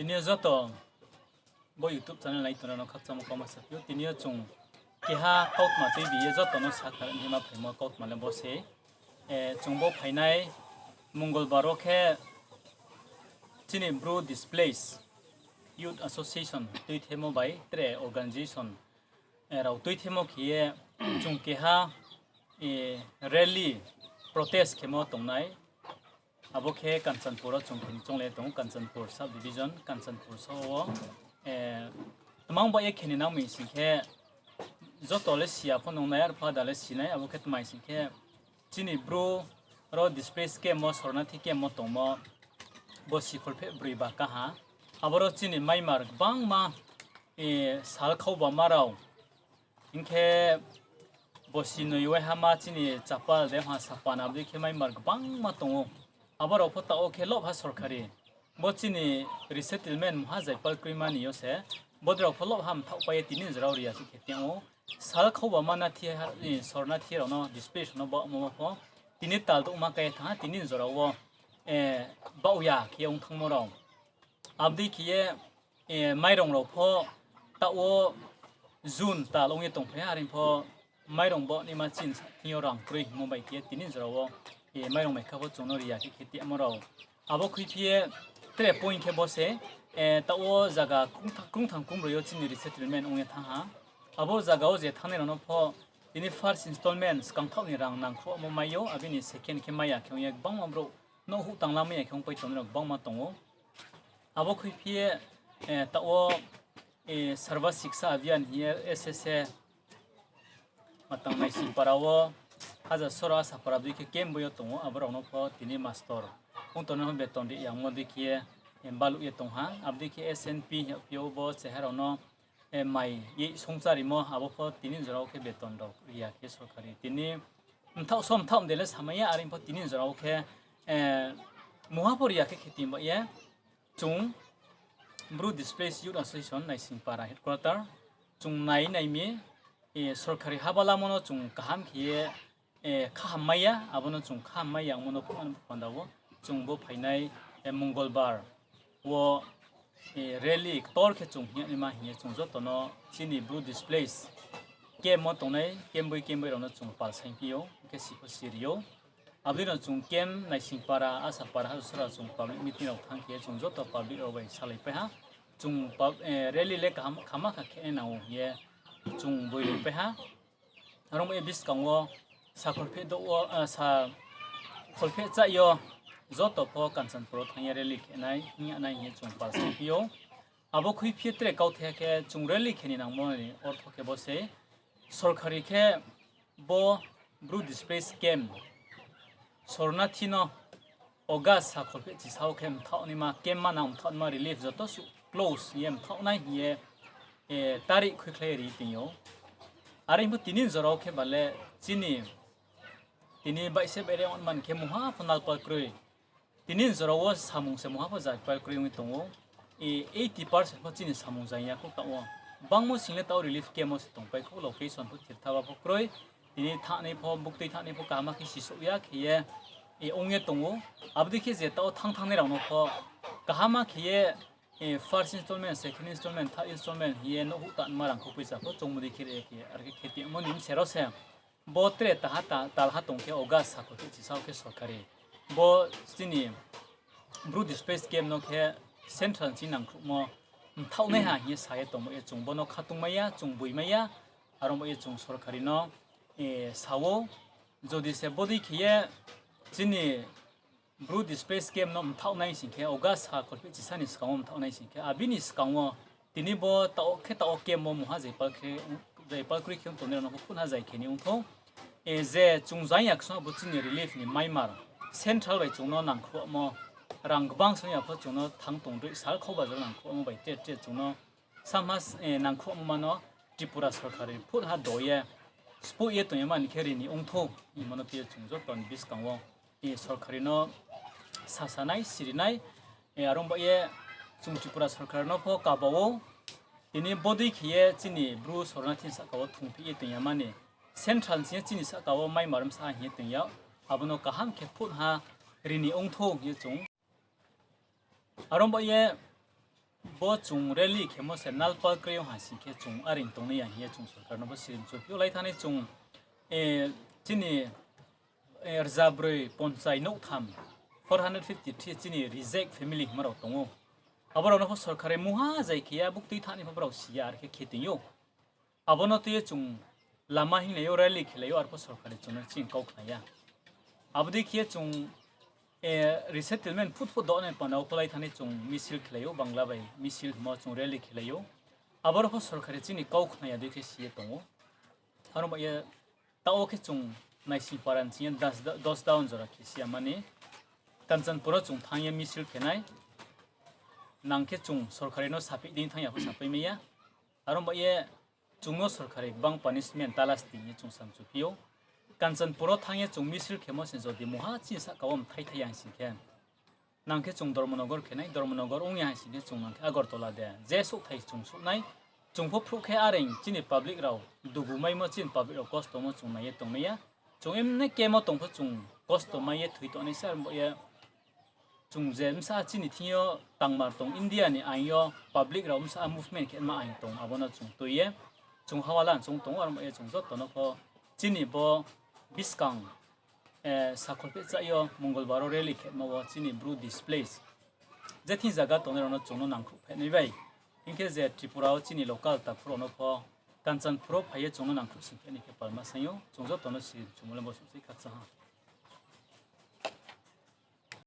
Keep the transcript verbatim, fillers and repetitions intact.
Tini yo joto bo YouTube channel nai tongnai rao no khakchangmo kauma saphi ou. Tini yo chung keha kautma tei bi ye joto no sakhnari hima phaimo kautma le bo se. Chung bo phainai Mongolbar wo khe chini Bru Displaced Youth Association tuithemo bai tre organisation rao tuithemo khe ye chung keha rally, protest khemo tongnai. Abo khe Kanchanpur wo chung khe ni chounglai tong ou, Kanchanpur sub division, Kanchanpur sa wo. Tma ong ba ye khe ni nang mi sing khe, joto le si ya pho nung nai, arphuh da le si nai, abo khe tma sing khe, chini Bru rao displaced camp wo, sornathi camp wo tongmo, bo si kholpheh broi ba kaha. Aboro chini maimar gbangma, sal khau bama rao, hing khe bo si noi waiha ma chini chapal de ha sapan abo dei khe maimar gbangma tong ou. Abo rao pho taoh wo khe lobha sorkari. Bo chini resettlement mungha zai pal kroima ni yo se, bodei rao pho lobha mthaohpai ye tini jora wo ri ya khe khe tong ou. Sal khau bama nathi, sornathi rao no, displaced rao no baohmo pho, tini tal douhma kai ye thanng ha, tini jora wo baoh ya khe ong thanngmo rao. Abo dei khe ye, mairong rao pho taoh wo June tal ong ye tongphai ha, are pho mairong baoh naima chini sa thing yo rang kroi hingmo bai khe ye tini jora wo, mairong mai kha pho chung no ri ya khe khe tongmo rao. Abo khuiphi ye tre point khe bo se, taoh wo zaga krungtham krungbroi yo chini resettlement ong ye thanng ha. Abo zaga wo je thanngnai rao no pho tini first installment skang thaoh ni rang nangkhruhmo mai ou, abo ni second khe mai ya khe ong ye gbangma brouh nouhhuh tangla mai ya khe ongpai tongnai rao gbangma tong ou. Abo khuiphi ye, taoh wo, Sarva Shiksha Abhiyan hing ye S S A, matang Naisingpara wo, Hajar Sora Asapara dei khe camp bo yo tong ou, abo rao no pho tini master ong tongnai no beton ri yangmo dei khe ye, baluh ye tong ha, abo dei khe S N P hing ye phi ou bo cheha rao no, mai ye songcharimo, abo pho tini jora wo khe beton rao ri ya khe sorkari. Tini mthaoh so mthaoh de le samai ya, are pho tini jora wo khe, mungha pho ri ya khe khe tong ba ye, chung Bru Displaced Youth Association Naisingpara headquarter, chung nai nai mi, sorkari haba lamo no chung kaham khe ye, khaham mai ya, abo no chung khaham mai ya ongmo no pho panda wo, chung bo phainai, Mongolbar wo, rally ktor khe chung hing ye naima hing ye chung joto no chini Bru displaced camp wo tongnai kemboi kemboi rao no chung pal saingphi ou, khe si pho si ri ou. Abo dei no chung camp Naisingpara, Asapara, Hajar Sora chung public meeting rao thanng khe chung joto public rao bai salaipai ha. Chung rally le kaham khama kha khe nang ou hing ye chung boilaipai ha. Aro bo ye buskang wo sa kholpheh douh wo, sa kholpheh chaih yo joto pho Kanchanpur wo thanng ye rally khe nai hing ya nai hing ye chung pal saingphi ou. Abo khuiphi ye tre kauthai khe chung rally khe ni nangmo ni ortho khe bo se, sorkari khe bo Bru displaced camp sornathi no August sa kholpheh chisa wo khe mthaoh naima, camp manang mthaoh naima relief joto suh close hing ye mthaoh nai hing ye, tarik khuikhlai ri tong ou. Are pho tini jora wo khe ba le chini tini baihse baire ong man khe mungha pho nalpal kroi. Tini jora wo samung se mungha pho zai pal kroi ong ye tong ou. Eighty percent pho chini samung zai ya khou taoh wo. Bangmo sing le taoh relief camp wo se tongpai khou, location pho thirthaba pho kroi. Tini thanngnai pho, buktui thanngnai pho kaham khe sisouh ya khe ye, ong ye tong ou. Abo dei khe je taoh wo thanng thanngnai rao no pho kaham khe ye, first installment, second installment, third installment hing ye nouhhuh tanma rangkhou poisa pho chongmo dei khe ri ye khe, are khe khe tongmo ni bsero se. Bo tre taha ta-, talha tong khe August sa kholpheh chisa wo khe sorkari bo chini Bru displaced camp no khe central chini nangkhruhmo mthaoh naiha hing ye sa ye tongmo ye chung bo no khatungmai ya, chung boimai ya, aro bo ye chung sorkari no sa ou, jodi se bodei khe ye chini Bru displaced camp no mthaoh nai sing khe, August sa kholpheh chisa ni skang wo mthaoh nai sing khe, abini skang wo tini bo taoh khe taoh camp wo mungha zai pal kroi, zai pal kroi khe ong tongnai rao no pho phunha zai khe ni ong thou. Je chung zai ya khe song abo chini relief ni maimar central bai chung no nangkhruhmo, rang gbang song ya pho chung no thanng tong droi sal khau bazar nangkhruhmo bai tre tre chung no samha, nangkhruhmo ma no Tripura sorkari phunha do ye, spoih ye tong ye mani khe ri ni ong thou hingmo no phi ye chung joto ni buskang wo sorkari no sasanai, sirinai, aro ba ye chung Tripura sorkar no pho kaba ou, tini bodei khe ye chini Bru sornathi sahka wo thungphi ye tong ya mani, central sing ye chini sahka wo maimar bsa hing ye tong ya, abo no kaham khe phunha ri ni ong thou hing ye chung. Aro ba ye Bo chung rally khemo se nalpal kroi ong ha sing khe chung are ong tongnai ya hing ye chung sorkar no bo sirimchu phi ou. Lai thani chung, eh, chini, eh, rza broi ponchai nouhtham, four hundred fifty three chini reject family hingma rao tong ou. Abo rao no pho sorkar mungha zai khe ya, buktui thanng ni pho brao si ya, are khe khe tong ou. Abo no tui ye chung lama hinglai ou, rally khelai ou, arpho sorkar ni chung no chini kau khna ya. Abo dei khe ye chung, eh, resettlement phut phut donai panda wo pho lai thani chung misil khelai ou, Bangla bai misil hingmo chung rally khelai ou. Abo rao pho sorkar ni chini kau khna ya dei khe si ye tong ou. Aro ba ye taoh wo khe chung naising para ni ching ye dos, dos down jora khe si ya mani. Kanchanpur wo chung thanng ye misil khe nai. Nang khe chung sorkar no saphi dei thanng ya pho sapai mai ya. Aro ba ye chung no sorkar gbang punishment talas ti hing ye chung samchu phi ou. Kanchanpur wo thanng ye chung misil khemo se jodi mungha chini sahka wo mthai thai ya hing sing khe, nang khe chung Dharmanagar khe nai, Dharmanagar ong ya hing sing khe chung nang khe Agartala de je souhthai chung souh nai. Chung pho phruh khe are chini public rao dugu maimo, chini public rao kosto mo chung nai ye tong mai ya. Chung emne kemo tong pho chung kosto mai ye thoi tongnai se, aro ba ye chung je bsa chini thing yo tangmar tong, India ni aing yo public rao bsa movement khe ma aing tong, abo no chung tui ye chung hawa lan chung tong ou, aro ba ye chung joto no pho chini bo buskang, eh, sakholphehcha yo Mongolbar wo rally khemo wo chini Bru displace je thing zaga tongnai rao no chung no nangkhruh phehnai bai. Hing khe je Tripura wo chini local takhu rao no pho Kanchanpur wo phai ye chung no nangkhruh sing phehnai khe palma saing ou, chung joto no sirimchumo le bo suh sei khakchang ha.